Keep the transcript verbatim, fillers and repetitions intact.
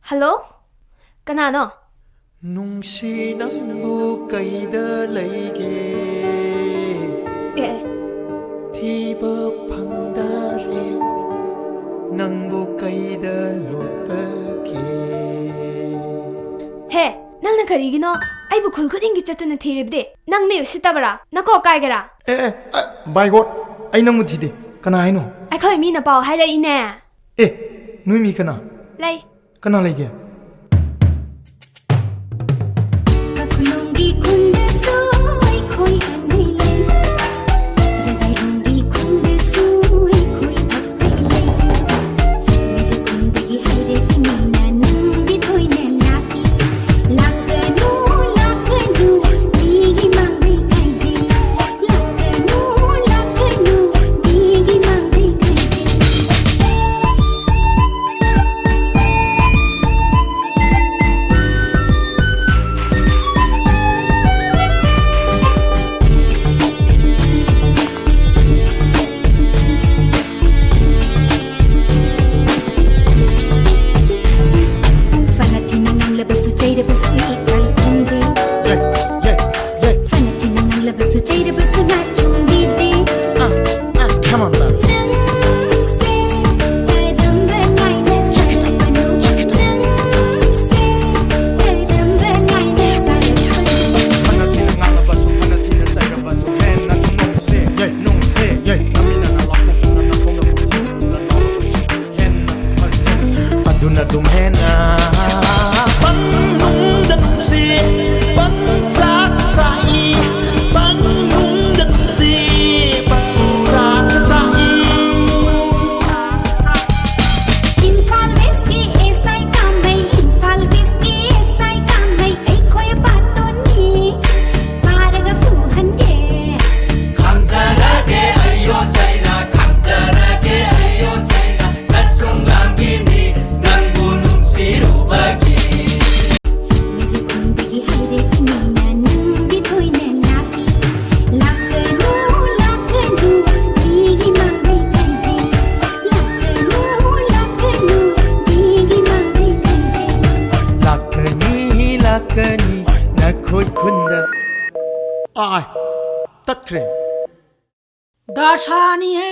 Hello? ꯀꯅꯥꯅꯣ? ꯅꯨꯡꯁꯤ, ꯅꯪꯕꯨ ꯀꯩꯗ ꯂꯩꯒꯦ? ꯑꯦ, ꯑꯦ꯫ ꯊꯤꯕ ꯐꯪꯗꯔꯦ, ꯅꯪꯕꯨ ꯀꯩꯗ ꯂꯣꯠꯄꯒꯦ? ꯍꯦ, ꯅꯪꯅ ꯀꯔꯤꯒꯤꯅꯣ ꯑꯩꯕꯨ ꯈꯨꯜ ꯈꯨꯗꯤꯡꯒꯤ ꯆꯠꯇꯨꯅ ꯊꯤꯔꯤꯕꯗꯤ? ꯅꯪ ꯃꯤ ꯎꯁꯤꯠꯇꯕꯔꯥ? ꯅꯀꯣꯛ ꯀꯥꯏꯒꯦꯔꯥ? ꯑꯦ, ꯑꯦ, ꯑ, by God, ꯑꯩ ꯅꯪꯕꯨ ꯊꯤꯗꯦ꯫ ꯀꯅꯥ ꯍꯥꯏꯅꯣ? ꯑꯩꯈꯣꯏ ꯃꯤꯅ ꯄꯥꯎ ꯍꯥꯏꯔꯛꯏꯅꯦ꯫ ꯑꯦ, ꯅꯣꯏ ꯃꯤ ꯀꯅꯥ? ꯂꯩ꯫ ꯀꯅꯥ ꯂꯩꯒꯦ? ꯀꯈꯨꯂꯣꯡꯒꯤ ꯈꯨꯟꯗꯁꯨ ꯑꯩꯈꯣꯏ ꯑꯅꯤ ꯂꯩ꯫ ꯔꯒꯥꯏꯂꯣꯡꯒꯤ ꯈꯨꯟꯗꯁꯨ ꯑꯩꯈꯣꯏ ꯑꯇꯩ ꯂꯩ꯫ ꯃꯤꯖ ꯈꯨꯟꯗꯒꯤ ꯍꯩꯔꯦ ꯏꯃꯨꯡꯅ ꯅꯪꯒꯤ ꯊꯣꯏꯅ ꯂꯥꯛꯏ꯫ ꯂꯥꯛꯀꯅꯨ, ꯂꯥꯛꯀꯅꯨ, ꯃꯤꯒꯤ ꯃꯥꯡꯗꯩ ꯀꯥꯏꯗꯦ꯫ ꯂꯥꯛꯀꯅꯨ, ꯂꯥꯛꯀꯅꯨ, ꯃꯤꯒꯤ ꯃꯥꯡꯗꯩ ꯀꯥꯏꯗꯦ꯫ ꯐꯅ ꯊꯤꯅ ꯉꯥꯡꯂꯕꯁꯨ ꯆꯩꯔꯕꯁꯨ ꯏꯀꯥꯏ ꯈꯪꯗꯦ꯫ ꯌꯦ, ꯌꯦ, ꯌꯦ꯫ ꯐꯅ ꯊꯤꯅ ꯉꯥꯡꯂꯕꯁꯨ ꯆꯩꯔꯕꯁꯨ ꯅꯥꯆꯨꯡꯕꯤꯗꯦ꯫ ꯑ, ꯑ, come on, baby꯫ ꯅꯪꯁꯦ ꯀꯔꯝꯕ ꯂꯥꯏꯅ ꯁꯥꯔꯛꯄꯅꯣ? ꯅꯪꯁꯦ ꯀꯔꯝꯕ ꯂꯥꯏꯅ ꯁꯥꯔꯛꯄꯅꯣ? ꯐꯅ ꯊꯤꯅ ꯉꯥꯡꯂꯕꯁꯨ, ꯐꯅ ꯊꯤꯅ ꯆꯩꯔꯕꯁꯨ, ꯍꯦꯟꯅ ꯅꯨꯡꯁꯤ, ꯌꯦ, ꯅꯨꯡꯁꯤ, ꯌꯦ꯫ ꯅꯃꯤꯟꯅꯅ ꯂꯥꯞꯊꯣꯛꯇꯨꯅ ꯅꯈꯣꯡꯗ ꯄꯨꯊꯣꯛꯇꯨꯅ ꯅꯥꯎꯔꯕꯁꯨ ꯍꯦꯟꯅ ꯐꯖꯩ꯫ ꯑꯗꯨꯅ ꯑꯗꯨꯝ ꯍꯦꯟꯅ ꯄꯪꯅꯨꯡꯗ ꯅꯨꯡꯁꯤ, ꯄꯪꯆꯥꯛ ꯆꯥꯛꯏ, ꯄꯪꯅꯨꯡꯗ ꯅꯨꯡꯁꯤ, ꯄꯪꯆꯥꯛ ꯆꯥꯛꯏ꯫ ꯏꯝꯐꯥꯜ ꯋꯦꯁꯀꯤ ꯑꯦꯁ ꯑꯥꯏ ꯀꯥꯃꯩ, ꯏꯝꯐꯥꯜ ꯋꯦꯁꯀꯤ ꯑꯦꯁ ꯑꯥꯏ ꯀꯥꯃꯩ, ꯑꯩꯈꯣꯏ ꯄꯥꯠꯇꯣꯟꯅꯤ꯫ ꯐꯥꯔꯒ ꯐꯨꯍꯟꯒꯦ꯫ ꯈꯪꯖꯔꯒꯦ ꯑꯩꯌꯣ ꯆꯩꯅ, ꯈꯪꯖꯔꯒꯦ ꯑꯩꯌꯣ ꯆꯩꯅ, ꯅꯁꯨꯡ ꯂꯥꯡꯒꯤꯅꯤ ꯅꯪꯕꯨ ꯅꯨꯡꯁꯤꯔꯨꯕ ꯂꯥꯛꯀꯅꯤ, ꯂꯥꯛꯀꯅꯤ, ꯅꯈꯣꯏ ꯈꯨꯟꯗ꯫ ꯑꯥꯏ, ꯇꯠꯈ꯭ꯔꯦ꯫ ꯗꯁꯥꯅꯤꯍꯦ꯫